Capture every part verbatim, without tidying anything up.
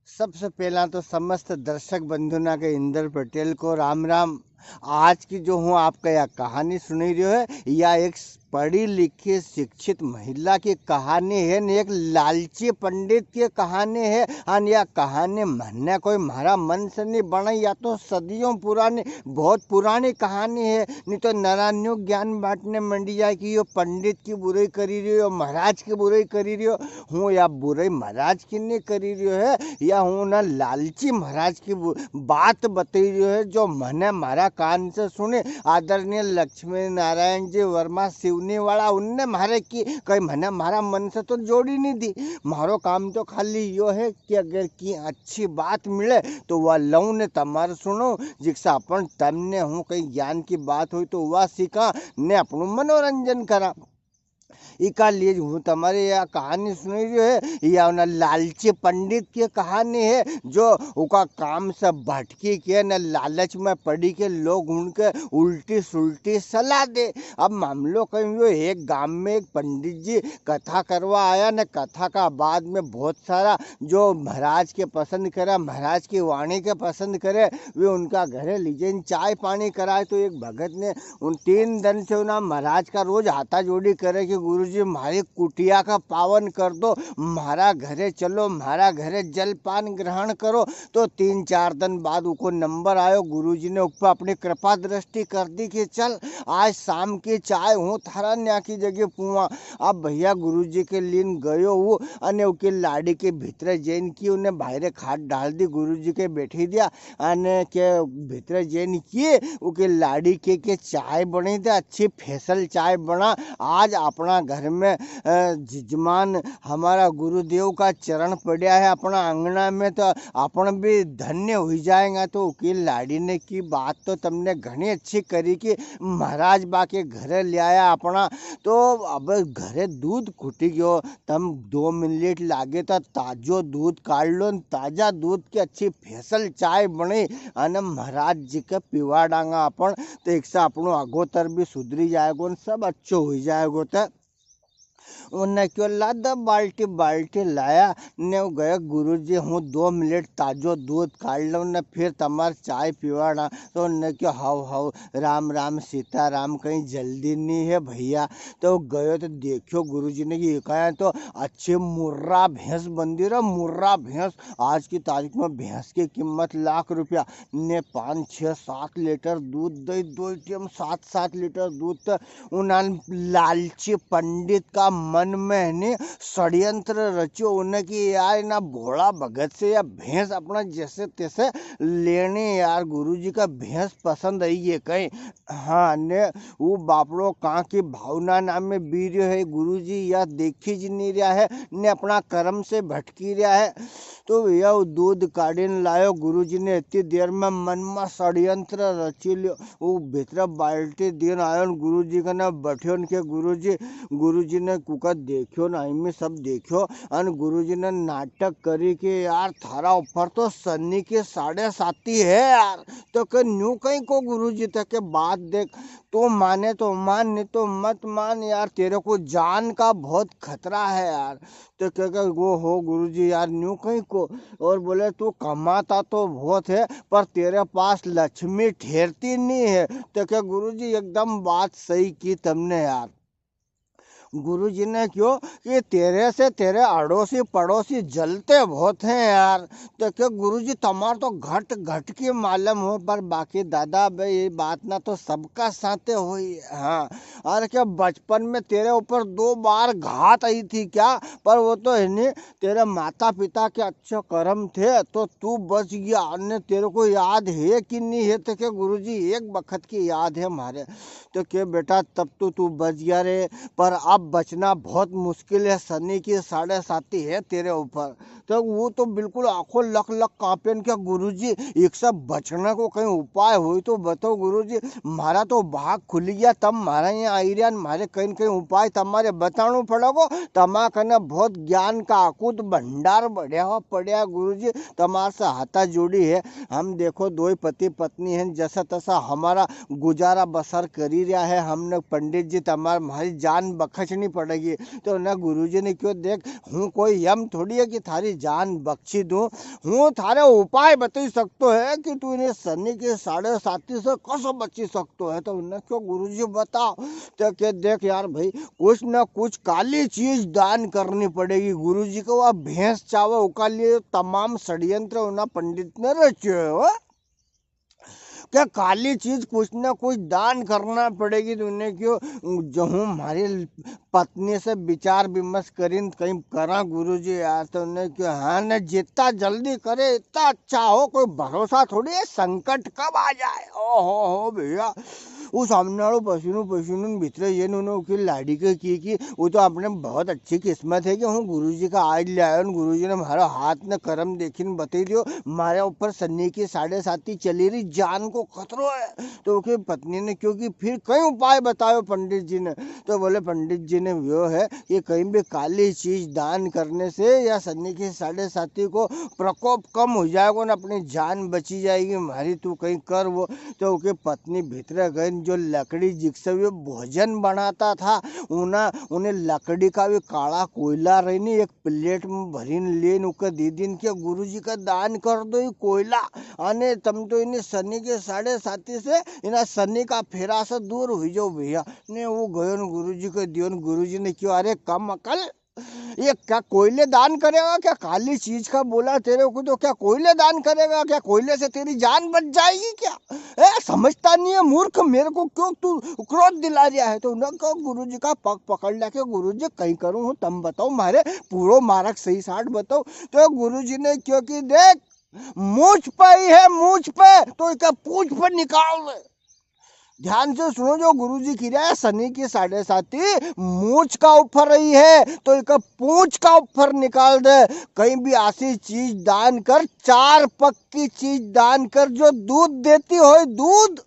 सबसे पहला तो समस्त दर्शक बंधुना के इंदर पटेल को राम राम। आज की जो हूँ आपका या कहानी सुनी रह्यो है, या एक पढ़ी लिखी शिक्षित महिला की कहानी है, ने एक लालची पंडित की कहानी है। अन या कहानी मन्ने कोई म्हारा मन से नहीं बनाई, या तो सदियों पुरानी, बहुत पुरानी कहानी है। नहीं तो नरा न्यू ज्ञान बांटने मंडी जाए कि यो पंडित की बुराई करी रह्यो, यो महाराज की बुराई करी रह्यो। हूँ या बुराई महाराज की नहीं करी रह्यो है, या हूँ ना लालची महाराज की बु-, बात बताई रह्यो है, जो मने म्हारा कान से सुनी। आदरणीय लक्ष्मी नारायण जी वर्मा सिवनी वाला, उनने म्हारे की कई, मने म्हारा मन से तो जोड़ी नहीं दी। म्हारो काम तो खाली यो है कि अगर की अच्छी बात मिले तो वा लऊं ने तमार सुनो, जिकसा अपन तमने हूँ कई ज्ञान की बात हुई तो वा सीखा ने अपनो मनोरंजन करा। इका लिए हूँ तमारे या कहानी सुनी रह्यो है, या उना लालची पंडित की कहानी है, जो उका काम से भटकी के न लालच में पड़ी के लोग उनके उल्टी सुल्टी सलाह दे। अब मामलो कहीं हुयो, एक गांव में एक पंडित जी कथा करवा आया न, कथा का बाद में बहुत सारा जो महाराज के पसंद करे, महाराज की वाणी के पसंद करे, वे उनका घरे लीजे न चाय पानी कराए। तो एक भगत ने उन तीन दिन से उना महाराज का रोज हाथा जोड़ी करे कि गुरुजी, म्हारी कुटिया का पावन कर दो, म्हारा घरे चलो, म्हारा घरे जलपान ग्रहण करो। तो तीन चार दिन बाद उको नंबर आयो, गुरुजी ने ऊपर अपनी कृपा दृष्टि कर दी कि चल, आज शाम की चाय हूँ थारा न्या की जगह पुआ। अब भैया गुरुजी के लीन गयो वो, अने उके लाड़ी के भीतरे जैन की उन्हें बाहरे खाट डाल दी, गुरुजी के बैठी दिया। अने के भीतरे जैन की उके लाड़ी के, के चाय बनी दे, अच्छी फेसल चाय बना। आज अपना घर में, अ, जजमान हमारा गुरुदेव का चरण पड़ा है अपना आंगना में, तो अपन भी धन्य हुई जाएगा। तो उकी लाड़ी ने की बात तो तमने घणी अच्छी करी कि महाराज बा के घरे ले आया अपना, तो अब घरे दूध खुटी गयो, तम दो मिनट लागे तो ताजो दूध काढ़ लो न, ताजा दूध की अच्छी फेसल चाय बने अने महाराज जी के पिवाड़ांगा अपन, तो एक से अपनो आगोतर भी सुधरी जाएगो न सब अच्छो हुई जाएगो। तो उनने क्यों लादा बाल्टी, बाल्टी लाया ने वो गया, "गुरुजी, हूँ दो मिनट ताजो दूध काढ़ लूँ ने फिर तमार चाय पिवाड़ा।" तो उनने क्यों, "हाउ, हाउ, राम राम सीताराम, कहीं जल्दी नहीं है भैया।" तो गयो तो देखियो गुरुजी ने कि ये कहा तो अच्छे मुर्रा भैंस बंदी रहा, मुर्रा भैंस। आज की तारीख में भैंस की कीमत लाख रुपया ने पाँच, छः, सात लीटर दूध दे, दो टाइम सात, सात लीटर दूध। तो उन्हें लालची पंडित का मन में ने षड्यंत्र रच्यो, उन्हें कि यार इना भोला भगत से या भैंस अपना जैसे तैसे लेने यार, गुरुजी का भैंस पसंद आई है कहीं। हाँ, ने वो बापड़ो कां की भावना नाम में बीरियो है, गुरुजी या देखी ज नहीं रहा है, ने अपना कर्म से भटकी रहा है। तो भैया वो दूध काढ़ी ने लायो, गुरुजी ने इतनी देर में मन में षड्यंत्र रची लियो। वो भीतर बाल्टी दीन आयो न गुरुजी कने बैठ्यो न के, "गुरुजी।" गुरुजी ने कुका देख्यो न, इमे सब देख्यो, अन गुरुजी ने नाटक करी के, "यार, थारा ऊपर तो शनि की साढ़े साती है यार।" तो के, "न्यू कहीं को गुरुजी?" तो के, "बात देख, तू माने तो मान, नहीं तो मत मान यार, तेरे को जान का बहुत खतरा है यार।" तो कह के, "वो हो गुरुजी यार, न्यू कहीं को?" और बोले, "तू कमाता तो बहुत है, पर तेरे पास लक्ष्मी ठहरती नहीं है।" तो कह, "गुरुजी, एकदम बात सही की तमने यार।" गुरुजी ने क्यों कि तेरे से तेरे अड़ोसी पड़ोसी जलते बहुत हैं यार। तो कह, "गुरुजी, तमार तो घट घट की मालूम हो, पर बाकी दादा भाई, ये बात ना तो सबका साथे हुई।" हाँ, और क्या बचपन में तेरे ऊपर दो बार घात आई थी क्या? पर वो तो है नहीं, तेरे माता पिता के अच्छे कर्म थे तो तू बच गया। अने तेरे को याद है कि नहीं है? तो के, "गुरुजी, एक बखत की याद है म्हारे।" तो के, "बेटा, तब तो तू बच गया रे, पर अब बचना बहुत मुश्किल है, शनि की साढ़े साती है तेरे ऊपर।" तो वो तो बिल्कुल आंखों लक लक कांपे न, "क्या गुरुजी, इकसे बचने को कहीं उपाय हो तो बताओ गुरुजी, म्हारा तो भाग खुल गया, तम म्हारा यहाँ आई रहा, म्हारे कहीं न कहीं उपाय तमारे बतानो पड़ेगो, तमा कने बहुत ज्ञान का अकूत भंडार बढ़िया पड़या गुरुजी, तमार से हाथा जोड़ी है, हम देखो दो ही पति पत्नी हैं, जैसा तैसा हमारा गुजारा बसर करी रहा है, हमने पंडित जी तमार म्हारी जान बख्श करनी पड़ेगी। तो उन्हें गुरुजी ने क्यो, देख, हूँ कोई यम थोड़ी है कि थारी जान बख्शी दूँ। हूँ थारे उपाय बताई सकतो है कि तू इन्हें शनि के साढ़े साती से कसो बची सकतो है। तो उन्हें क्यो, गुरुजी बताओ। तो के, देख यार भाई, कुछ ना कुछ काली चीज दान करनी पड़ेगी। गुरुजी को वा भैंस चावे, उका लिए तमाम षड्यंत्र उन्हें पंडित ने रच्यो है, हो। क्या काली चीज कुछ ना कुछ दान करना पड़ेगी। तो उन्हें क्यो, जो हूँ म्हारी पत्नी से विचार विमर्श करीन कहीं करा गुरुजी यार। तो उन्हें क्यो, हाँ ने, जितना जल्दी करे इतना अच्छा हो, कोई भरोसा थोड़ी है, संकट कब आ जाए। ओहो हो भैया, वो सामने वालो पसीनो पसीनो भीतरे ये उन्होंने उकी लाड़ी के की, की वो तो अपने बहुत अच्छी किस्मत है कि हूँ गुरुजी का आज ले आयो ने गुरुजी ने म्हारा हाथ ने करम देखी ने बताई दियो, म्हारे ऊपर शनि की साढ़े साती चली रही, जान को खतरो है। तो उकी पत्नी ने क्यो कि फिर कई उपाय बतायो पंडित जी ने। तो बोले, पंडित जी ने यो है कि कहीं भी काली चीज दान करने से या शनि की साढ़े साती को प्रकोप कम हो जाएगा ना, अपनी जान बची जाएगी म्हारी, तू कहीं कर वो। तो उकी पत्नी भीतरे गई ने जो लकड़ी जिकसे वे भोजन बनाता था, उन्हें, उन्हें लकड़ी का भी काला कोयला रही नी, एक प्लेट में भरीन लेन उके दे दीन के गुरुजी का दान कर दो ये कोयला। अने तम तो इन्हें शनि के साढ़े साती से, इन्हें शनि का फेरा से दूर हुई जाओ भैया। ने वो गयो न गुरुजी के दियो न गुरुजी ने क्यो, अरे कम अकल, ये क्या कोयले दान करेगा क्या? काली चीज का बोला तेरे को, तो क्या कोयले दान करेगा क्या? कोयले से तेरी जान बच जाएगी क्या? ए, समझता नहीं है मूर्ख, मेरे को क्यों तू क्रोध दिला रहा है? तो उन्हें कहा, गुरुजी का पग पकड़ लेके, गुरुजी कहीं करूँ हूँ, तम बताओ, मारे पूरो मारक सही साठ बताओ। तो गुरुजी ने क्यो कि देख, मूछ पे ही है, मूछ पे, तो इका पूछ पे निकाल दे। ध्यान से सुनो जो गुरुजी की रहा है, शनि की साढ़े साती मूछ का ऊपर रही है, तो इका पूछ का ऊपर निकाल दे। कहीं भी ऐसी चीज दान कर, चार पग की चीज दान कर जो दूध देती होय, दूध।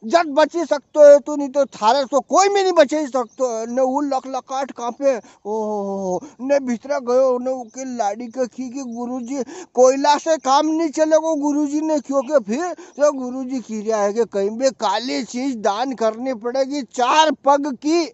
जद बची सकतो है तू, नी तो थारे तो कोई भी नी बची सकतो है। ने वो लकलकाट कांपे, ओहो, ने भीतरा गयो, ने उके लाड़ी के की, की गुरुजी, कोयला से काम नी चलेगो गुरुजी ने क्यो के फिर, तो गुरुजी की रहा है कि कहीं भी काली चीज दान करनी पड़ेगी, चार पग की।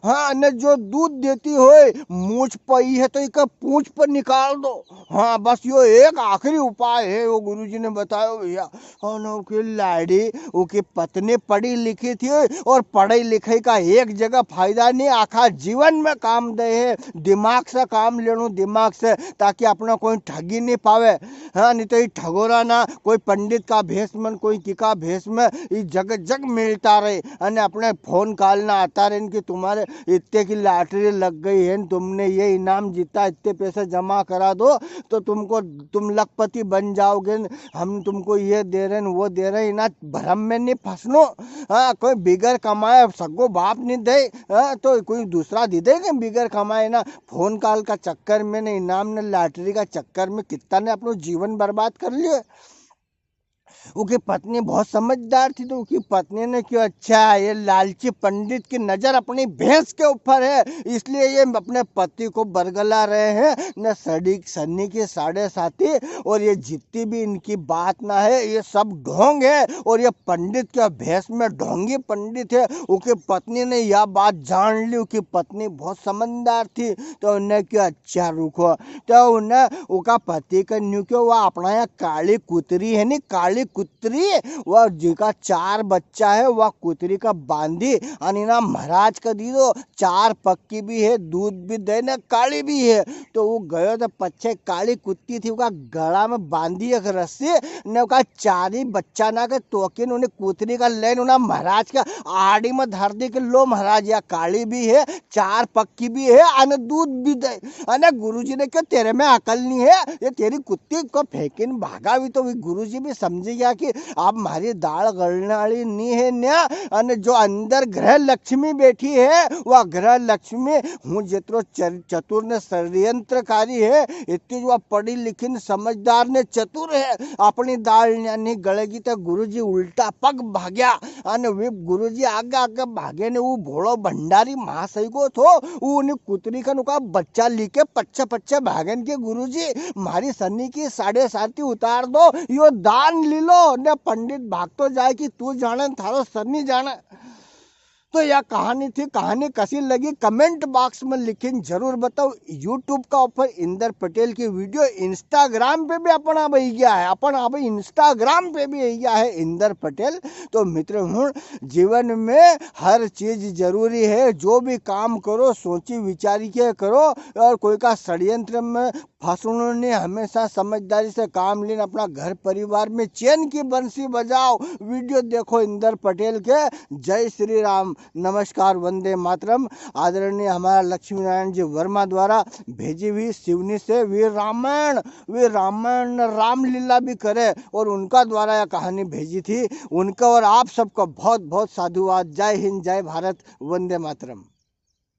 हाँ, ने जो दूध देती होय, मूछ पई है तो इका पूछ पर निकाल दो। हाँ, बस यो एक आखिरी उपाय है, वो गुरुजी ने बतायो भैया। अने उकी लाड़ी, उकी पत्नी पढ़ी लिखी थी और पढ़ाई लिखाई का एक जगह फायदा नी, आखा जीवन में काम दे है। दिमाग से काम लेनो, दिमाग से, ताकि अपना कोई ठगी नी पावे। हाँ, नी तो ये ठगोरा ना कोई पंडित का भेष में, कोई किका भेष में, ये जग जग मिलता रहे। अने अपने फोन कॉल ना आता रहे कि तुम्हारे इतने की लॉटरी लग गई है, तुमने ये इनाम जीता, इतने पैसे जमा करा दो, तो तुमको, तुम लखपति बन जाओगे, हम तुमको ये दे रहे हैं, वो दे रहे हैं, इना भरम में नी फंसनो। हाँ, कोई बिगर कमाए सगो बाप नी दे, हाँ, तो कोई दूसरा दे दे के बिगर कमाए ना, फोन कॉल का चक्कर में, ना इनाम, ना लॉटरी का चक्कर में कितना ने अपनो जीवन बर्बाद कर लियो। उकी पत्नी बहुत समझदार थी, तो उकी पत्नी ने क्यो, अच्छा, ये लालची पंडित की नजर अपनी भैंस के ऊपर है, इसलिए ये अपने पति को बरगला रहे हैं, न सड़ी, शनि की साढ़े साती, और ये जितनी भी इनकी बात ना है, ये सब ढोंग है, और ये पंडित के भेष में ढोंगी पंडित है। उकी पत्नी ने या बात जान ली, उकी पत्नी बहुत समझदार थी, तो उन्हें क्यो, अच्छा रुको, तो उन्हें उका पति के न्यू क्यो, वा अपना यहाँ काली कुतरी है नी, काली कुतरी, वा जिका चार बच्चा है, वा कुतरी का बांधी अने इना महाराज का दी दो, चार पग की भी है, दूध भी दे ने काली भी है। तो वो गयो तो पछे काली कुत्ती थी, उका गला में बांधी एक रस्सी, ने उका चारी बच्चा ना के तोकिन उन्हें कुतरी का लेन उना महाराज का आड़ी में धर दी कि लो महाराज, या काली भी है, चार पग की भी है, अने दूध भी दे। अने गुरुजी ने क्यो, तेरे में अकल नी है, ये तेरी कुत्ती को फेंकिन भागा भी। तो वी गुरुजी भी समझी गया कि अब म्हारी दाल गलने वाली नी है न्या। अने जो अंदर गृह लक्ष्मी बैठी है, वा गृह लक्ष्मी हूँ जितरो चर-, चतुर ने षड्यंत्रकारी है, इतनी जो वा पढ़ी लिखी ने समझदार ने चतुर है, अपनी दाल न्या नी गलेगी। तो गुरुजी उल्टा पग भाग्या। अने वे गुरुजी आगे आगे भागे ने वो भोलो भंडारी महाशय को थो, वो उन्हें कुतरी का नुका बच्चा लीके पच्छे पच्छे भागन के, गुरुजी, म्हारी शनि की साढ़े साती उतार दो, यो दान लीलो। ने पंडित भागतो जाए कि तू जाने, थारो शनि जाने। तो या कहानी थी, कहानी कसी लगी comment box में लिखिन जरूर बताओ। YouTube का ऊपर इंदर पटेल की video, Instagram पे भी अपन अब आई गया है, अपन अब Instagram पे भी आई गया है इंदर पटेल। तो मित्र हुण, जीवन में हर चीज जरूरी है, जो भी काम करो सोची विचारी के करो, और कोई का षड्यंत्र में फंसणो नहीं, हमेशा समझदारी से काम लेन अपना घर परिवार में चैन की बंसी बजाओ। video देखो इंदर पटेल के। जय श्री राम, नमस्कार, वंदे मातरम। आदरणीय हमारा लक्ष्मी नारायण जी वर्मा द्वारा भेजी हुई सिवनी से वीर रामायण, वीर रामायण ने रामलीला भी करे और उनका द्वारा या कहानी भेजी थी, उनका और आप सबका बहुत बहुत साधुवाद। जय हिंद, जय भारत, वंदे मातरम।